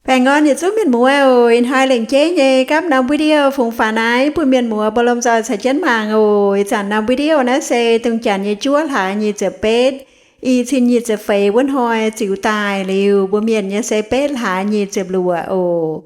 Baengh orn yietc zungv mienh muoz oc. Ih hnoi lengc jeiv nyei gapv norm video fungx faaux naaiv bun mienh muoz mbuo lomh nzoih caux jienv mangc oc. Ih zanc norm video naaiv se dongh janx nyei juov hlaax nyic ziepc betv, i cin nyic ziepc feix wuov hnoi ziux daaih liuz, mbuo mienh nyei se betv hlaax nyic ziepc luoqc oc.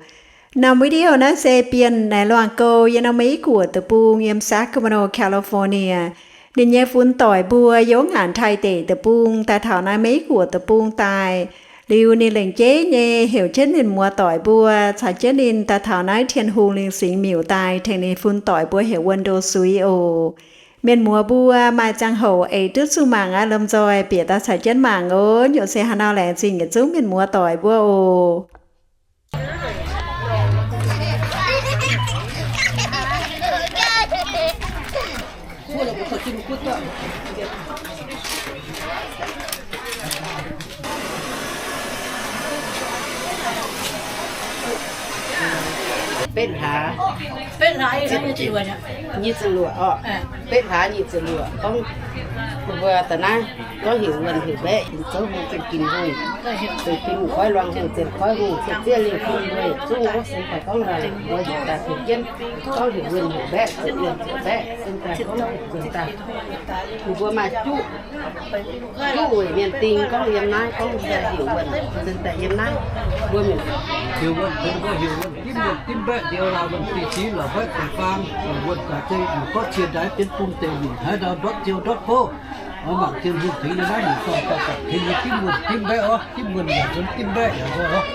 Norm video naaiv se Bienh Naaiv Luangh Gou yiem norm Meiv-Guoqv deic-bung yiem Sacramento, California. Ninh nyei fun doic mbuo yiem ngaanc Taiv deic-bung daaih taux naaiv Meiv-Guoqv deic-bung daaih. Liuz ninh lengc jeiv nyei heuc jienv mienh muoz doic mbuo caux jienv ninh daaih taux naaiv Tin-Hungh Lingh Singx Miuc daaih tengx ninh fun doic mbuo heuc Wuonh Ndo Suiv oc. Mienh muoz mbuo maaih ziangh hoc eix duqv zuqc mangc aqv, lomh nzoih bieqc daaih caux jienv mangc oc. Nyungc se haaix nor laengz zingh yietc zungv mienh muoz doic mbuo oc. Betv hlaax nyic ziepc luoqc orqc. Betv hlaax nyic ziepc luoqc gorngv mbuo da'naaiv gorngv heuc wuonh heuc mbaeqv, Ging-Sou hungh, Ging-Hungh, Ging-Hungh, Koiv Luangh Hungh, Zienh Koiv Hungh, Cien Ziev Lingh Hungh, mbuo zungv wuov se daaih gorngv laaix mbuo yietc daaih heuc jienv gorngv heuc wuonh heuc mbaeqv, heuc wuonh heuc mbaeqv, se daaih gorngv heuc daaih. Mbuo maaih juqv, juqv weic mienh ding gorngv yiem naaiv, gorngv heuc wuonh, se daaih yiem naaiv. Mbuo mienh heuc wuonh, mbuo heuc wuonh dimv, wuonh dimv mbaeqv, nziou laaix wuonh diuh sic lorqc, mbaeqv deix faang, wuonh daaih se gorngv ciex ndaix jienv bung deix minc haaix ndau ndortv ziou ndortv bouv. Oix mangc Tin-Hungh tengx yiem naaiv nyungc dorngx dauh zanc tengx yie dimv wuonh dimv mbaeqv orv, dimv wuonh yaac nzunc dimv mbaeqv yaac nzunc orv.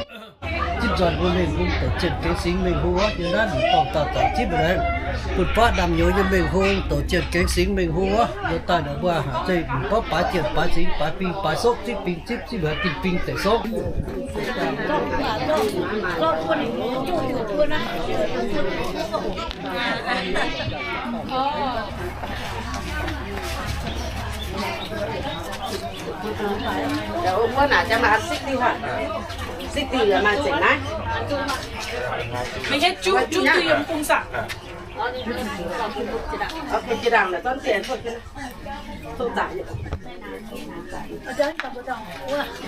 Zipv nzuonx mbuo Mengh Hungh douc zienh gengx singx Mengh Hungh orv, yiem naaiv nyungc dorngx dauh zanc zipv mbuo laengz bun baav naamh nyouz nyei Mengh Hungh douc zienh gengx singx Mengh Hungh orv, yiem daaih naaic mbuo haaix zeiz m'dauh baaix zienh baaix singx baaix bing baaix sokv zipv bing zipv, zipv haaix dinh bing deic sokv. Mbuo naaic jang maaih sixty, sixty maaih zengc naaiv. Maiv hietv juqv, juqv duqv yiem bung saah.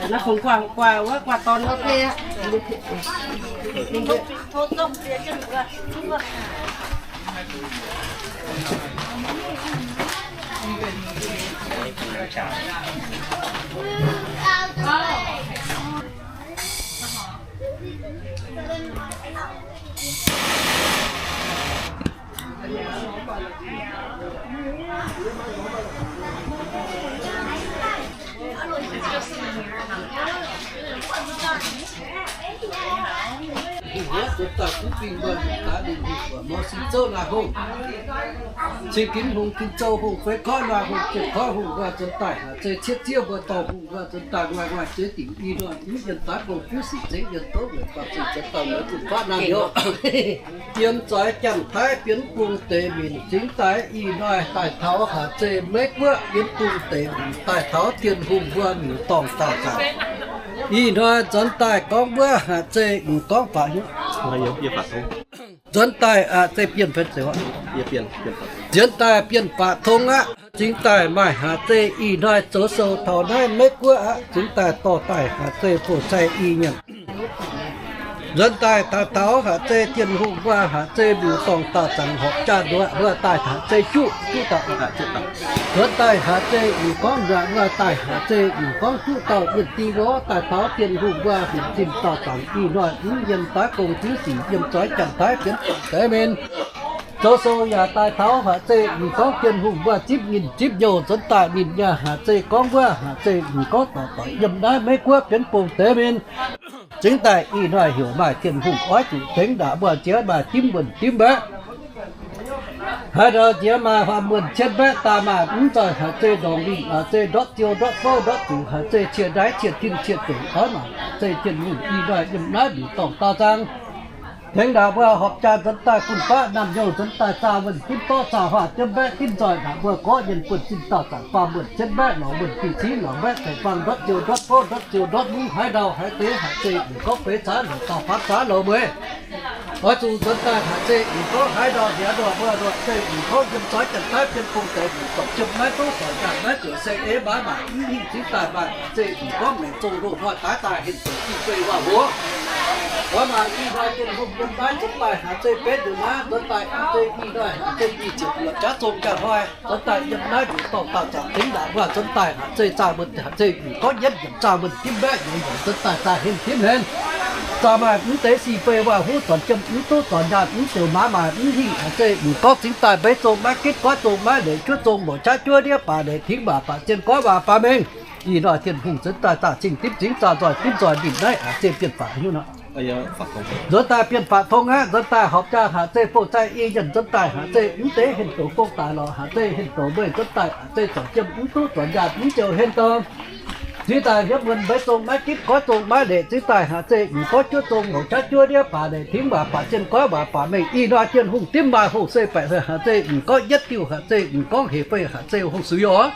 Naaiv fungx guaax, guaax wuov, guaax dorn wuov. Hungh wuov nzuonx daaih kuv fing mbuo daaih ninh hungh buatc mor sin zouv naaiv hungh, cing ginv hungh, tin zouv hungh, feix koiv naaiv hungh, ziepc koiv hungh, wuov nzuonx daaih haaix zeiz cietv zieqv mbuo dorh hungh, wuov nzuonx daaih nguaaic nguaaic zeix dingc i hnoi mv yienh daaih bung fiuv sic zengv yienh douv weic baac zingh nzuonx daaih mueiz zuqc faatv naaiv hnyouv. Yiem zoix Janx-Taiv bienx bung deix minc cingx daaih ih hnoi daaih taux haaix zeiz Meiv Guoqv bienx bung deix minc daaih taux Tin-Hungh mbuo miuc-dorngh daauh zaangc. Ih hnoi nzuonx daaih gorngv wuov haaix zeiz m'gorngv faaux hnyouv. Nzuonx daaih aqv zeiz bienh fai zeiz, nzuonx daaih bienh faaux tong aqv. Cingx daaih maaih haaix zeiz ih hnoi zoux sou taux naaiv Meiv Guoqv aqv. Cingx daaih dorh daaih haaix zeiz bouh cai i nyanc. Nzuonx daaih taux taux haaix zeiz Tin-Hungh mbuo haaix zeiz miuc-dorngh daauh zaangc horpc jaax nduov mbuo daaih haaix zeiz juqv, juqv dauh. Nzuonx daaih haaix zeiz m'gorngv nduov mbuo daaih haaix zeiz m'gorngv juqv dauh yienh ding orv daaih taux Tin-Hungh mbuo hmien zinh daauh zaangc ih hnoi mv yienh daaih bung fiuv sic yiem zoix Janx-Taiv bienx bung deix minc. Zoux sou yaac daaih taux haaix zeiz m'gorngv Tin-Hungh mbuo zipv nyinh zipv nyouh nzuonx daaih ninh yaac haaix zeiz gorngv wuov haaix zeiz m'gorngv doic doic yiem naaiv Meiv Guoqv bienx bung deix minc. Cingx daaih ih hnoi heuc maaih Tin-Hungh oix zuqc tengx ndaangc mbuo jiex maaih dimv wuonh dimv mbaeqv. Haaix ndau jiex maaih faam wuonh cietv mbaeqv daaih maaih mv zoih haaix zeiz ndorngx lingh haaix zeiz ndortv ziou ndortv bouv ndortv zuqc haaix zeiz cie ndaix cie tin cie deic oix mangc haaix zeiz Tin-Hungh ih hnoi yiem naaiv miuc-dorngh daauh zaangc. Tengx ndaangc mbuo horpc jaa nzuonx daaih bun baav naamh nyouz nzuonx daaih zaah wuonh dimv dorv zaah huaah dimv mbaeqv dimv nzoih ndaangc mbuo gorqv yienh buonv zinh daauh zaangc faam wuonh cietv mbaeqv lorz wuonh diuh siv lorz mbaeqv deic-bang ndortv ziou ndortv bouv ndortv ziou ndortv mungv haaix ndau haaix deix haaix zeiz m'gorngv feix caav lorz dauh faanv caav lorz mueiz. Oix zuqc nzuonx daaih haaix zeiz m'gorngv haaix ndau haaix ndau mbuo ndortv zeiz m'gorngv yiem zoix Janx-Taiv bienx bung deix miuc-dorngh jiem naaiv zouv doic ganh naaiv ziouc se eix maaiz maaic mv hingh zingx daaih maaih haaix zeiz m'gorngv maengc zong loz-hnoi daaih daaih hinh zoux jing fei waac-mbuoqv. Gorngv maaih ih hnoi Tin-Hungh yiem naaiv nzuonx daaih haaix zeiz benx nduqc naaiv, nzuonx daaih haaix zeiz ih hnoi haaix zeiz i ziepc luoqc jaav zong jaa hnoi, nzuonx daaih yiem naaiv nduqc dorngh dauh zaangc tengx ndaangc wuov, nzuonx daaih haaix zeiz zaah mbuo haaix zeiz mv gorngv yietv yiemc zaah mbuo dimv mbaeqv yiemc yiemc, nzuonx daaih zaah henv dimv henv. Zaah maaih mv deix si fei waac-huv zornc jiem mv duqv zornc nyaanh mv ziouc maaiz maaih mv hingh haaix zeiz mv gorngv cingx daaih mbeix zong maiv gitv goiv zong maiv leic juov zong mouc qaqv juov ndiev baac leic tingx waac baac zien goiv waac baac mengh. Ih hnoi Tin-Hungh nzuonx daaih zaah cing dimv cingx zaah nzoih dimv nzoih ndinh naaiv haaix zeiz bienh faatc hiuv nor. Nzuonx daaih bienh faatc tong aqv, nzuonx daaih horpc jaa haaix zeiz bouh zaih i yienh, nzuonx daaih haaix zeiz mv deix henv douz gong daaih lorqc, haaix zeiz henv douz meih, nzuonx daaih haaix zeiz zornc jiem mv duqv zornc nyaanh mv ziouc henv douz. Zingx daaih hietv muonz mbeix zong maiv gitv goiv zong maiv leic, zingx daaih haaix zeiz mv goiv juov zong mouc qaqv juov ndiev baac leic tingx waac baac zien goiv waac baac mengh. Ih hnoi Tin-Hungh dimv maaih hungh se baeqc haaix zeiz mv gorngv yietv diuh haaix zeiz mv gorngv hec fei haaix zeiz hungh suix oc.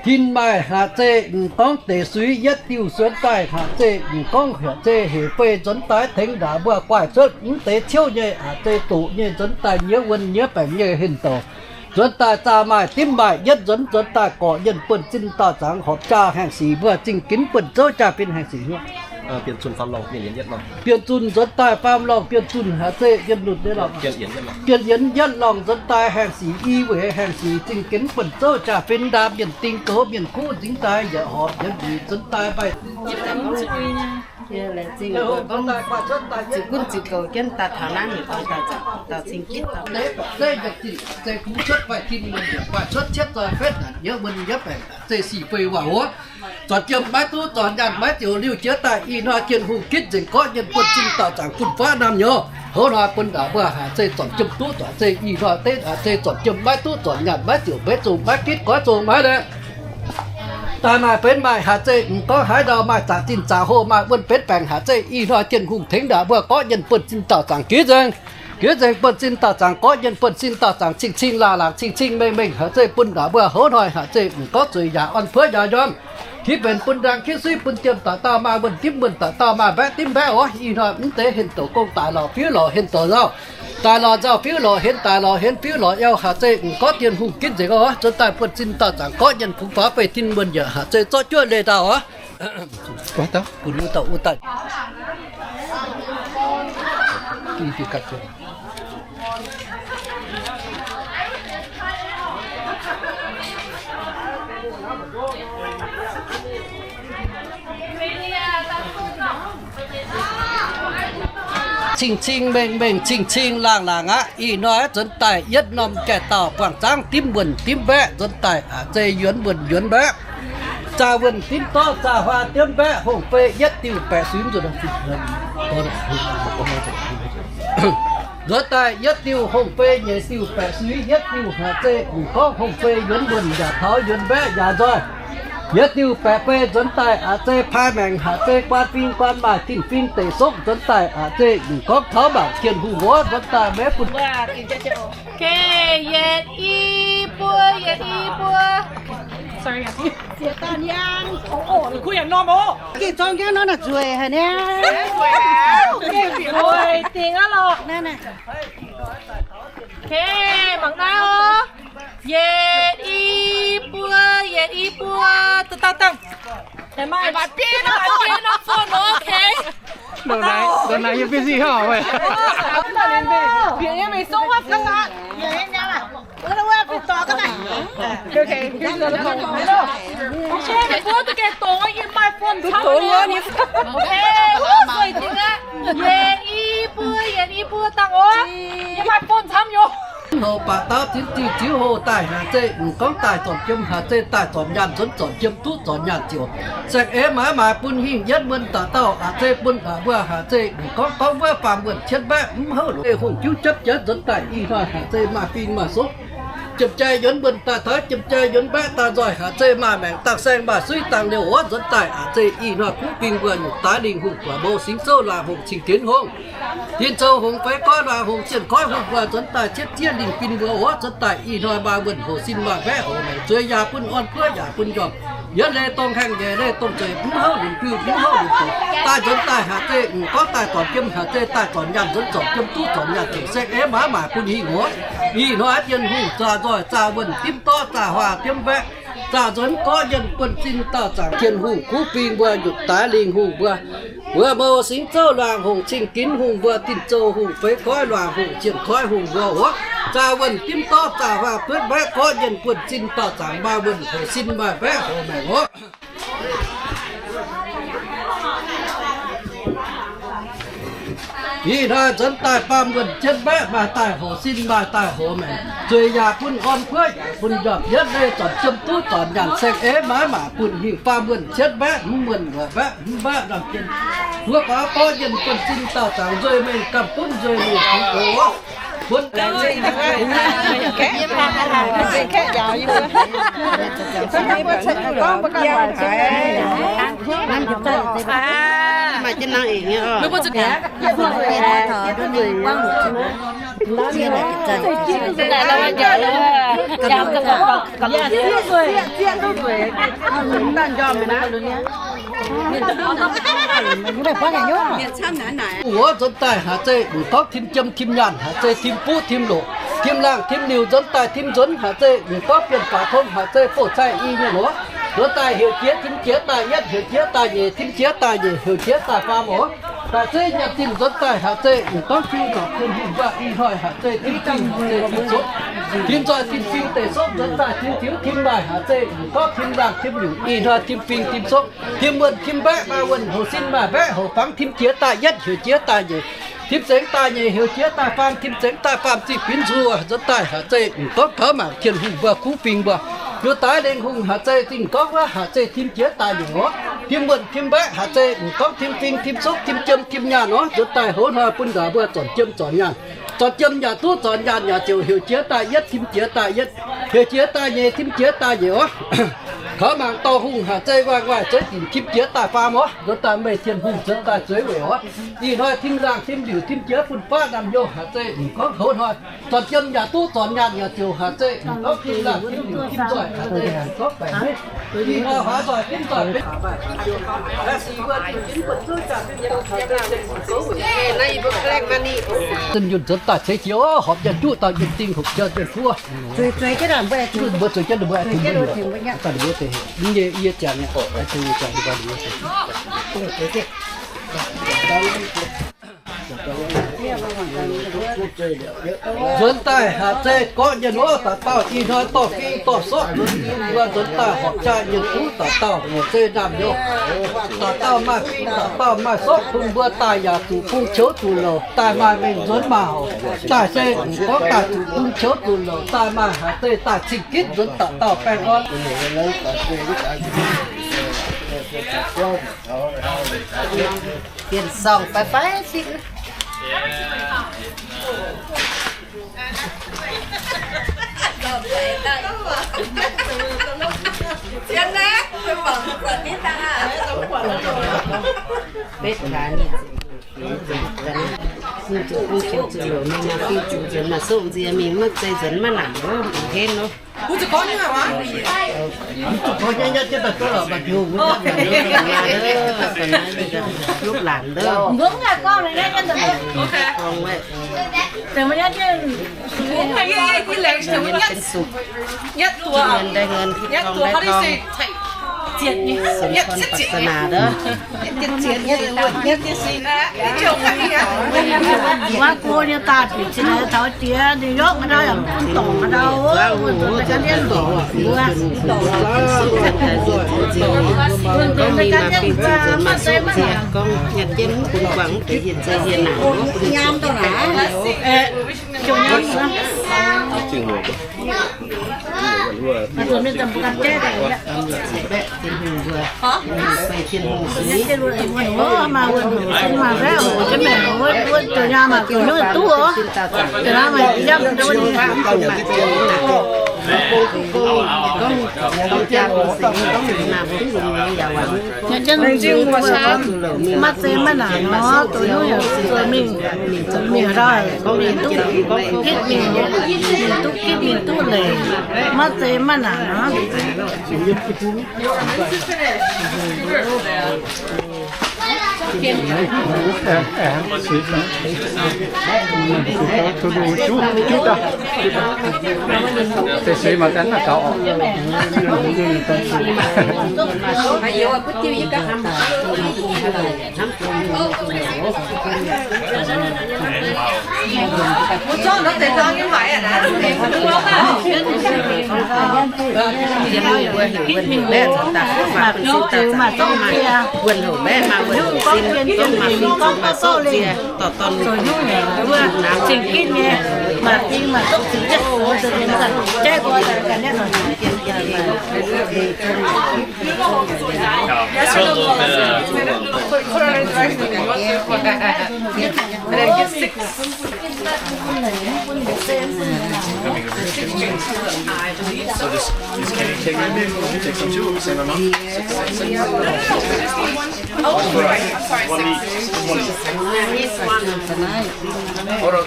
Tin maaih haaix zeiz mv gorngv deix suix yietv diuh, nzuonx daaih haaix zeiz mv gorngv haaix zeiz hec fei, nzuonx daaih tengx ndaangc mbuo guaih cuotv mv deix ciouv nyei haaix zeiz doqc nyei, nzuonx daaih nyiev wuonh nyiev baengc nyei henv douz. Nzuonx daaih zaah maaih dimv maaih yietv nzuonx, nzuonx daaih gorqv yienh buonv-zinh dauh zaangc horpc jaa haengh sic mbuo zingh ginx buonv zouv jaa-fin haengx sic. Bienh zunh nzuonx daaih faam lorngh bienh zunh haaix zeiz bienh lunc nyei lorngh, bienh yienx yietv lorngh nzuonx daaih haengh sic i weic haengh sic zingh ginx buonv zouv jaa-fin ndaam mienh ding goux mienh kuv nzingx daaih yietc horpc yietc nzuonx daaih maaih ziqc gunv ziqc goux jienv daaih taux naaiv nyungc dauh zinh gitv dauh zeiz bungx cuotv fai tin, guaaih cuotv cietv zoih fetv naanc nyiev wuonh nyiev baengc zeiz sic fei waac wuov. Zornc jiem maiv duqv, zornc nyaanh maiv ziouc liuh jiex daaih. Ih hnoi Tin-Hungh gitv nzengc gorqv yienh buonv-zinh dauh zaangc bun faav naamh nyouz. Houv hnoi bun ndaangc mbuo haaix zeiz zornc jiem duqv, haaix zeiz ih hnoi deix haaix zeiz zornc jiem maiv duqv, zornc nyaanh maiv ziouc, mbeix zong maiv gitv, goiv zong maiv leic. Daaih maaih benx maaih haaix zeiz mv gorngv haaix ndau maaih zaqc zinh zaqc hoh maaih wuonh benx baengc haaix zeiz ih hnoi Tin-Hungh tengx ndaangc mbuo gorqv yienh buonv-zinh dauh zaangc gitv nzengc. Gitv nzengc buonv-zinh dauh zaangc gorqv yienh buonv-zinh dauh zaangc cing-cing laangh laangc cing-cing mengh mengh haaix zeiz bun ndaangc mbuo houv hnoi haaix zeiz mv gorngv zueiz yaac orn puov yaac njormh. Kitv benx bun ndaang kitv suiv bun jiem dauh dauh maaih wuonh dimv wuonh dauh dauh maaih mbaeqv dimv mbaeqv oc. Ih hnoi mv deix henv douz gong daaih lorqc fiuv lorqc henv douz nzauh, daaih lorqc nzauh fiuv lorqc henv daaih lorqc henv fiuv lorqc eo haaix zeiz mv gorngv Tin-Hungh gitv nzengc oc. Nzuonx daaih buonv-zinh dauh zaangc gorqv yienh kungx faaux fei tin wuonh yaac haaix zeiz zorqv juov leiz ndaauh oc. Cing-cing mengh mengh, cing-cing laangh laangh aqv. Ih hnoi nzuonx daaih yietv norm gaengh dauh buangh zaangv dimv wuonh dimv mbaeqv, nzuonx daaih haaix zeiz yuonx wuonh yuonx mbaeqv, zaah wuonh dimv dorv, zaah huaah dimv mbaeqv, hongh fei yietv diuh baeqc suix nzuonx. Nzuonx daaih yietv diuh hongh fei nyeic diuh baeqc suix, yietv diuh haaix zeiz mv gorngv hongh fei yuonx wuonh yaac taux yuonx mbaeqv yaac nzoih. Yietv diuh baeqc fei nzuonx daaih haaix zeiz paaiv maengc, haaix zeiz guaan fing guaan maaih tin-fing deic sopv, nzuonx daaih haaix zeiz mv gorngv taux mangc Tin-Hungh wuov, nzuonx daaih maiv bun. Okay, yietc i buo, yietc i buo. Sorry. Gengh zorng jienv nor naaic zueiz haic niaa. Zueiz dingc aqv lorqc. Okay, mangc naaiv oc. Yietc i buo, yietc i buo. Dangh dangh. Maaih biei nor, biei nor phone, okay. Dongh naaiv, dongh naaiv yie busy haic. Bieqc nyei mingh sung hopv ga'naaiv. Okay, okay. Hello. Mbuo duqv gaengh dongz, yie maaih phone camv. Okay, zueiz dingc aqv. Yietc i buo, yietc i buo dangh oc. Yie maaih phone camv yoc. Hoc baac dauh zipv diuh ziux hoc daaih haaix zeiz mv gorngv daaih zornc jiem, haaix zeiz daaih zornc nyaanh nzuonx, zornc jiem duqv zornc nyaanh ziouc saeng-eix maaiz maaiz bun hingh yietv wuonh dauh dauh, haaix zeiz bun ndaangc mbuo, haaix zeiz mv gorngv gorngv wuov faam wuonh cietv mbaeqv mv houv loz, hungh jiuv jiepv jienv nzuonx daaih ih hnoi haaix zeiz maaih fing maaih sopv, jiem jai yuonx wuonh daaih taux, jiem jai yuonx mbaeqv daaih nzoih, haaix zeiz maaih maengc dangh saeng maaih suiv dangh liouh wuov, nzuonx daaih haaix zeiz ih hnoi kuv bing mbuo nyutc daaih lingh hungh guaax mou singx zouv laangh hungh cing-genv hungh, tin-zoux hungh feix goiv laangh hungh zienh goiv hungh mbuo nzuonx daaih cietv zieqv lingh bing mbuo wuov, nzuonx daaih ih hnoi maaih wuonh hoc sin maaih mbaeqv hoc maengc zueiz yaac bun orn kuov yaac bun njormh, yietv leiz dongh haengh, nyiec leiz dongh zueiz, mv houv lunc biuh, mv houv lunc doqc, daaih nzuonx daaih haaix zeiz mv gorngv daaih zornc jiem, haaix zeiz daaih zornc nyaanh nzuonx, zornc jiem duqv zornc nyaanh ziouc saeng-eix maaiz maaic bun hingh wuov. Ih hnoi Tin-Hungh zaah nzoih, zaah wuonh dimv dorv, zaah huaah dimv mbaeqv, zaah nzuonx gorqv yienh buonv-sin dauh zaangc Tin-Hungh kuv bing mbuo nyutc daaih lingh hungh mbuo. Mbuo mouz singx zouv luangc hungh cing ginv hungh mbuo, dinh zoux hungh feix koiv luangc hungh cien koiv hungh mbuo oc. Zaah wuonh dimv dorv zaah huaang buonv mbaeqv gorqv nyienh buonv zinh dauh zaangc maaih wuonh hoc sin maaih mbaeqv hoc maengc oc. Ih hnoi nzuonx daaih faam wuonh jienv mbaeqv maaih daaih hoc sin maaih daaih hoc maengc. Zueiz yaac bun orn kuov yaac bun njormh yietv leiz zornc jiem duqv zornc nyaanh saeng-eix maiv maac bun hingh faam wuonh jienv mbaeqv mv wuonh luoqc mbaeqv mv mbaeqv lamh jien. Wuov faaux borqv nyienh buonv zinh dauh zaangc nzueic mengh gamh gunv nzueic mengh fungx oc. Bun Wuov nzuonx daaih haaix zeiz mv gorngv tim jiem tim nyaanh, haaix zeiz tim buv tim loqc, tim laangh tim liuc, nzuonx daaih tim nzuonx haaix zeiz mv gorngv bienh faaux tong, haaix zeiz bouh cai i nyei loz. Nzuonx daaih heuc jiex tim jiex daaih yietv, heuc jiex daaih nyeic tim jiex daaih nyeic, heuc jiex daaih faam oc. Daaih zeiv nyanc zinh nzuonx daaih haaix zeiz mv gorngv jiu nongc bun hungh mbuo ih hnoi haaix zeiz tim fing haaix zeiz tim sopv, tim nzoih tim fing deic sopv nzuonx daaih tim ziux tim maaih haaix zeiz mv gorngv tim laangh tim liuc ih hnoi tim fing tim sopv, tim wuonh tim mbaeqv maaih wuonh hoc sin maaih mbaeqv hoc fangx, tim jiex daaih yietv heuc jiex daaih nyeic, tim zengx daaih nyeic heuc jiex daaih faam, tim zengx daaih faam ziqc binv nzuoh nzuonx daaih haaix zeiz mv gorngv taux mangc tien hungh mbuo kuv fingx mbuo, biux daaix lengh hungh haaix zeiz zinh gorngv wuov haaix zeiz tim jiex daaih nyeic oc. Tim wuonh tim mbaeqv haaix zeiz mv gorngv tim fing tim sopv tim jiem tim nyaanh oc. Nzuonx daaih hoz hnoi bun nzaac mbuo zornc jiem zornc nyaanh. Zornc jiem yaac duqv, zornc nyaanh yaac ziouc heuc jiex daaih yietv tim jiex daaih yietv, heuc jiex daaih nyeic tim jiex daaih nyeic oc. Taux mangc dorh hungh haaix zeiz waaih waaih zeiv dinc tim jiex daaih faam oc. Nzuonx daaih meih tien hungh nzuonx daaih zueiz weic oc. Ih hnoi tim laangh tim liuc tim jiex bun baav naamh nyouz haaix zeiz mv gorngv hoz hnoi. Zornc jiem yaac duqv, zornc nyaanh yaac ziouc haaix zeiz mv gorngv tim laangh tim liuc tim nzoih haaix zeiz mv gorngv baengc. Ih hnoi huaax nzoih tim nzoih benx Zinh nyunc nzuonx daaih ceix jiex oc, horpc nyei duqv dauh nyei ding hopc jauv nyei kuv. Mbuo zueiz jienv mbuo, mbuo zueiz jienv mbuo, mbuo nyei yie ziangx nyei, nzuonx daaih haaix zeiz gorngv nyei nor, dauh dauh ih hnoi dorh fing dorh sorqv nzuonx, mbuo nzuonx daaih horpc jaa nyei duqv dauh dauh haaix zeiz naamh nyouz. Dauh dauh maaih fing, dauh dauh maaih sorqv, bun mbuo daaih yaac zuqc bung qiouv zuqc louc, daaih maaih mengh nzuonx maaih houc. Daaih se gorngv daaih zuqc bung qiouv zuqc louc, daaih maaih haaix zeiz daaih cing-gitv nzuonx dauh dauh baengh orn. Bienh sorng fai fai fingx. Betv hlaax nyei, ninh zuqc bung qiouv zuqc louc, ninh maaih fing zuqc nzuonx, maaih sorqv nziex mingh maiv zeiz nzuonx maiv nangc loh, mv henv loh. Lupv laanc ndov. Wuov go nyei daaih bieqc zinh taux jiex, ninh yopv haaix ndau yaac mv dorngc haaix ndau, wuov nzuonx daaih ganh jienv ndorqc mbuo. Wuov nzuonx daaih ganh jienv mbuo, maaih zeiz maiv nangc. Gorngv nyanc jienv mv bun guangc, mv deix hieh zeiz hieh naanc. Ziouc nyanc. Maiv zuqc mienh za'gengh mbuo ganh jaiv daaih yaac baeqc Tin-Hungh mbuo. Baeqc Tin-Hungh mbuo, maaih wuonh hoc sin maaih mbaeqv hoc jienv maengc, wuov, wuov, zoux nyaah maaih zoux hnyouv duqv oc. Zoux nyaah maaih yiem, wuov, nyanc jienv maiv zeiz maiv nangc nor, zoux hnyouv yaac zoux mingh, mingh haaix ndau, mingh duqv gitv mingh, mingh duqv gitv mingh duqv leiz, maiv zeiz maiv nangc nor. So just, just can you take, take some too? Same amount? Six, six, six. Oh, I'm sorry, six. Hold on.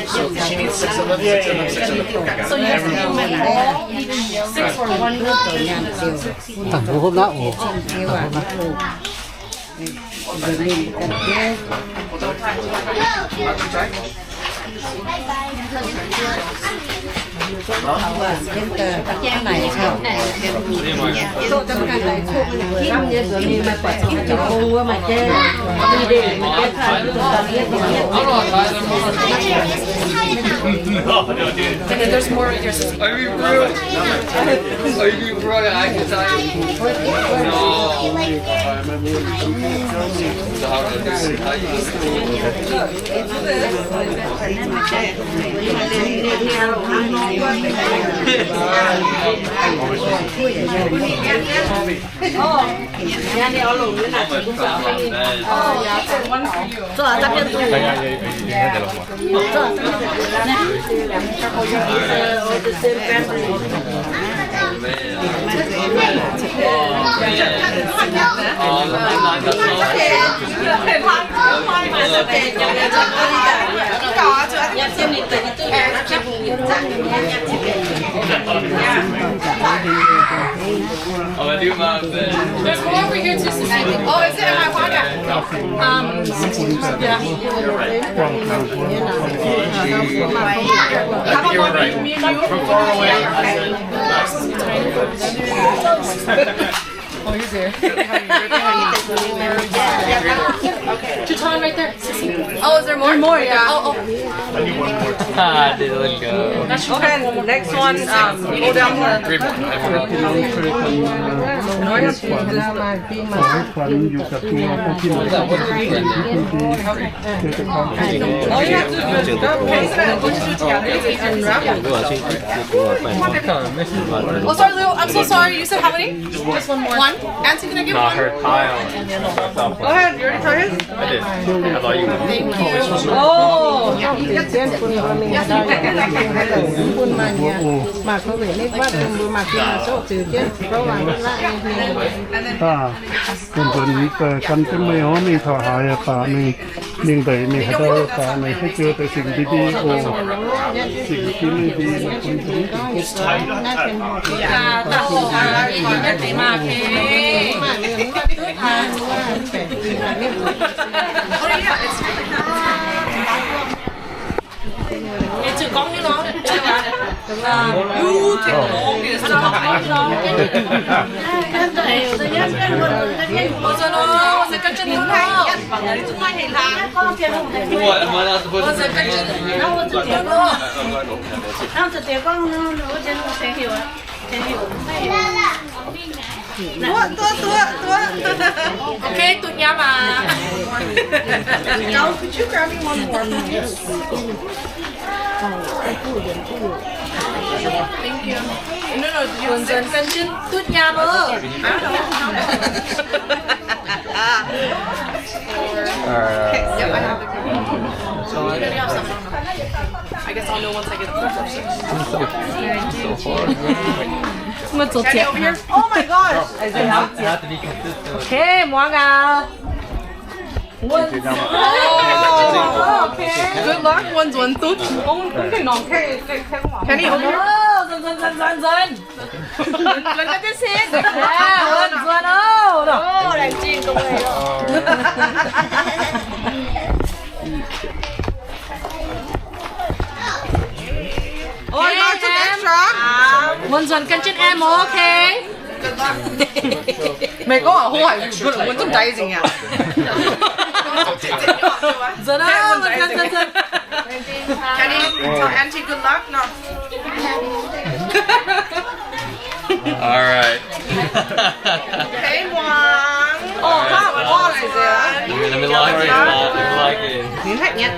So she needs six of them, six of them, six of them. Okay, got it. So you have to give them all each six or one. And then there's more right here. Are you bro? Are you bro? I can tell you. No. There's more over here too, Susie. Oh, is it? Am I walking? Um, yeah. How about me, me and you? From far away. Oh, you're there. Right behind you. Right behind you. Tutan right there. Oh, is there more? More, yeah. Oh, oh. Ah, didn't go. Okay, next one, um, go down the... Three more. I forgot. ขวัญ อยู่กับตัวพวกที่เหลือก็เป็นผู้ที่เกิดจากความคิด Oh, you have to do it. Okay, so what you do together and wrap it. Oh, sorry, Lou. I'm so sorry. You said how many? Just one more. One? Auntie, can I get one? Not her tile. Go ahead. You already tried his? I did. I thought you were. Thank you. Oh. အာ ဘုၼ်ၸဝ်ႈ ၼႆႉ ဝႃႈ ၵၼ် ၸဵမ် မႂ်ႇ ဢေႃႈ မႄႈ ၶႃႈ မႄႈ ၶႃႈ မႄႈ မႄႈ ၼိုင်ႈ တႆႇ မႄႈ ၶႃႈ တႆႇ မႄႈ ၶႃႈ ၼႆႉ ႁႂ်ႈၸိူဝ်း တႆႇ သိင်ႇလီလီ ဢူဝ်ႈ သိင်ႇလီလီ မႄႈ ၶႃႈ တႆႇ Duqv, duqv, duqv, duqv. Okay, duqv nyaam aqv. Could you grab me one more, please? Thank you. No, no, you said duqv nyaam aqv. All right. Okay, yep, I have it. So I already have some. I guess I'll know once I get the first one. So, so far. Daddy, over here. Oh my gosh. Okay, muangx aqv. Good luck, wuonh nzuonx duqv. Kenny, over here. Nzuonx, nzuonx, nzuonx. Nzuonx ga'diev sin. Aa, nzuonx, nzuonx oc. Oh, laengz zingh gong-wei oc. Oi, nzuonx ga'diev sin. Nzuonx ga'diev sin, okay. Meih gorngv houv haic, mbuo zungv jaaix nzengc aqv. Nzuonx oc, nzuonx, nzuonx, nzuonx. Can you tell Auntie good luck? No. All right. Hey, Muang. Oh, come on. Let me log in. Let me log in. Can you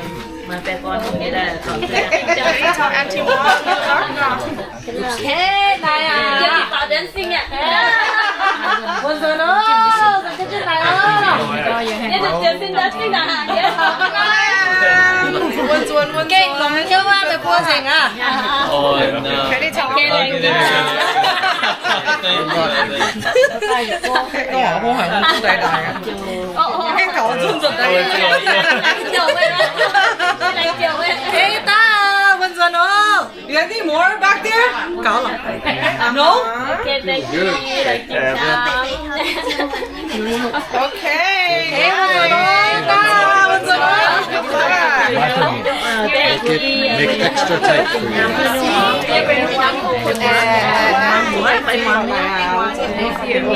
tell Auntie Muang good luck? No. Hey, 來啊！ Nzuonx oc, nzuonx ga'diev sin, 來oc. Nzuonx, nzuonz, nzuonx. Gengh longx hnyouv aqv, meih mbuo nzengc aqv. Gengh longx hnyouv aqv. Gengh daaih, nzuonx oc. You have any more back there? Gauv lorqc. No? Okay, thank you. Thank you. Okay. Hey, what's up? What's up? Thank you. Make extra tape for you. Thank you.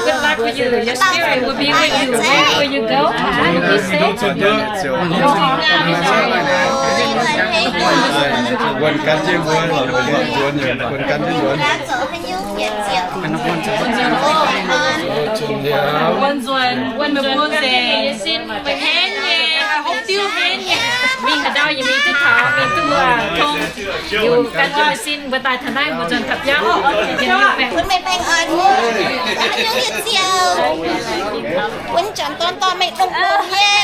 Good luck with you. Your spirit will be with you wherever you go. Be safe. Wuonh gan jienv mbuo, wuonh gan jienv mbuo. Wuonh nzuonx, wuonh nzuonx, sin, henv nyei. I hope you henv nyei. Mingh haaix ndau yie mingh duqv taux, mingh duqv tong. Yie gan jienv sin mbuo daaih taux naaiv mbuo nzuonx taux biauv. Bun meih baengh orn. Bun janx dorn dorh meih longx-longx nyei.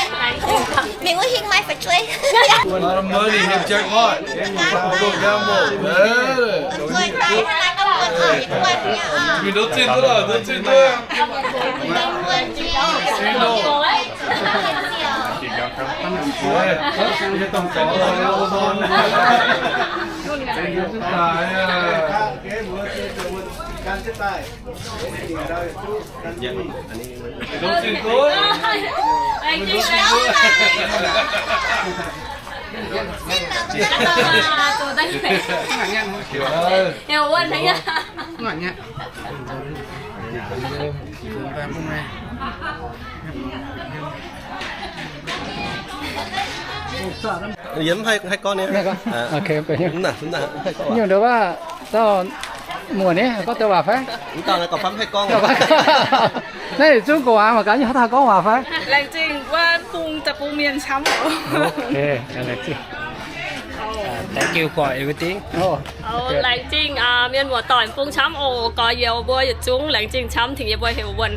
Meih wuov hingh maaih fu'jueiv. A lot of money in jackpot. Go gamble. Mingh ndoqv zinh duqv, ndoqv zinh duqv. Yie mv haih gorngv ni. Mv haih gorngv. Ok, mv haih gorngv. Nyungc nduov waac, dauh muoc ni, gorngv deix waac fai? Mv dauh naaiv gorngv fai mv haih gorngv. Naaiv yietc zungv gorngv waac mangc gaax, nyungc haaix dauh gorngv waac fai? Laengz zingh wuov bung daaih bung mienh camv. Ok, laengz zingh. Thank you for everything. Laengz zingh mienh muoz-doic bung camv oc. Gorx-youz mbuo yietc zungv laengz zingh camv, tengx yie mbuo heuc wuonh.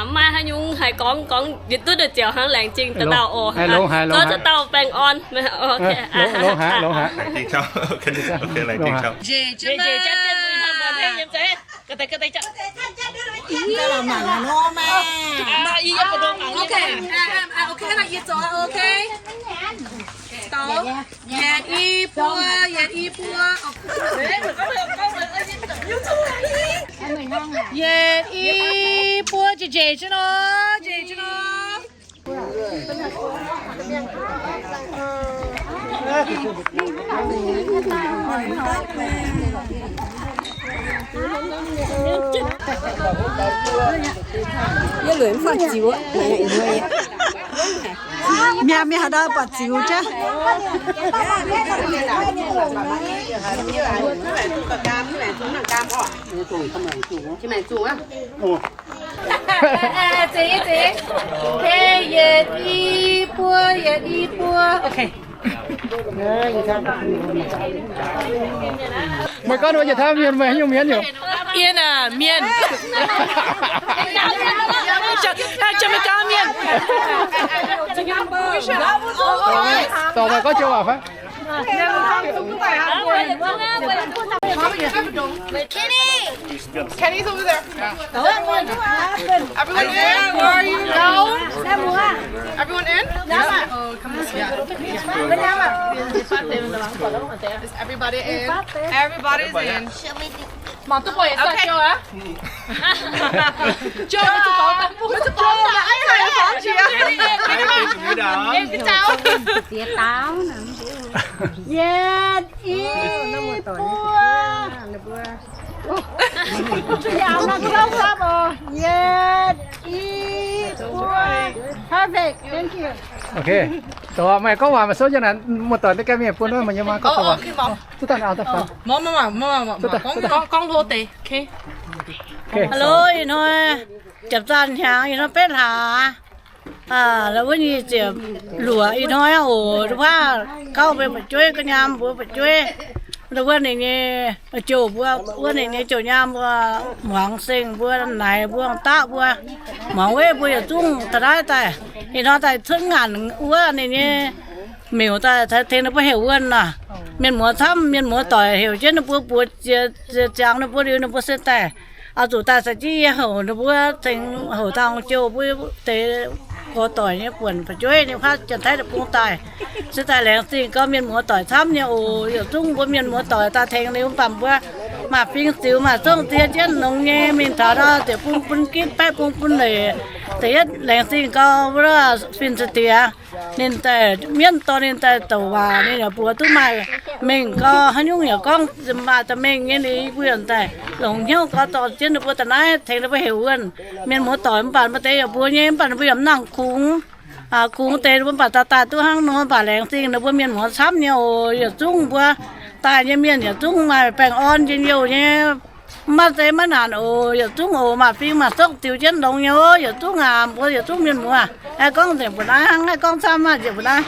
Mv maaih haaix nyungc haih gorngv, gorngv yietc duqv deix ziouc hnangv. Laengz zingh dauh dauh oc. Zoux dauh dauh baengh orn. Yietc i buo, yietc i buo. Yietc i buo, njiec njiec jienv nor, njiec jienv nor. Yie lueic mv faanh ziux. Mienh, mienh haaix dauh buatc ziux jienv. Ziex, ziex. Okay, yietc i buo, yietc i buo. Okay. Meih gorngv yietc tauv mienh, meih haaix nyungc mienh yaac? Yie aac, mienh. Janx-Meigaa mienh. Dorh meih gorngv joux waac fai? Kenny! Kenny's over there. Everyone in? Where are you? No? Everyone in? Is everybody in? Everybody's in. Okay. Yietc i buo. Perfect. Thank you. Okay. Dorh meih gorngv waac, meih souv jienv naaic, muoz-doic deix gaengh mingh bun meih nyei maa gorngv waac. Zuov daaih, zuov daaih. Hello, ih hnoi ziepc zaanh hnyangx, ih hnoi betv hlaax. Wuov nyei ziepc luoqc ih hnoi oc, wuov gauh mbuo fu'jueiv ga'nyaam mbuo fu'jueiv, wuov ninh nyei jouh mbuo, wuov ninh nyei jouh nyaam mbuo, muangx seng mbuo, naaic mbuo, daqv mbuo, muangx weiv mbuo yietc zungv daaih naaiv daaih. Ih hnoi daaih cuotv ngaanc wuov ninh nyei miuc daaih tengx ninh mbuo heuc wuonh nor. Mienh muoz camv, mienh muoz doic heuc jienv ninh mbuo buoz ziex ziangx ninh mbuo liuz, ninh mbuo se daaih oix zuqc daaih caux jienv yie houc ninh mbuo, tengx houc dangh jouh mbuo deix gorx-doic nyei buonc fu'jueiv nyei, huaav Janx-Taiv deic-bung daaih. Se daaih laengz zingh gau mienh muoz doic camv nyei oc. Yietc zungv mbuo mienh muoz doic daaih tengx liuz mv baac mbuo maaih fing ziux maaih zongv die jienv longx nyei mingh taux nor, deic-bung bun gitv, baeqv bung bun leic. Da'yietv laengz zingh gau wuov fin-saeng-diex. Ninh daaih mienv dorh ninh daaih douc waac, ninh yaac mbuox duqv maaih mengh gau, haaix nyungc yaac gorngv maaih da'mengh nyei. Ninh mbuo yaac daaih longc hnyouv gau dorh jienv ninh mbuo daaih naaiv tengx ninh mbuo heuc wuonh. Mienh muoz doic mv baac maaih deix yaac mbuox nyei, mv baac ninh mbuo yaac mv nangc kungx, kungx deix ninh mbuo mv baac daaih daaih duqv hnangv nor. Mv baac laengz zingh ninh mbuo mienh muoz camv nyei oc. Yietc zungv mbuo daaih nyei mienh yietc zungv maaih baengh orn njien-youh nyei. Maiv zeiz maiv naanc oc. Yietc zungv oc, maaih fing maaih zongv diux jienv longx nyei oc. Yietc zungv aac, mbuo yietc zungv mienh muoz. Aengx gorngv nzengc mbuo naaiv hnangv, aengx gorngv camv maah, nzengc mbuo naaiv.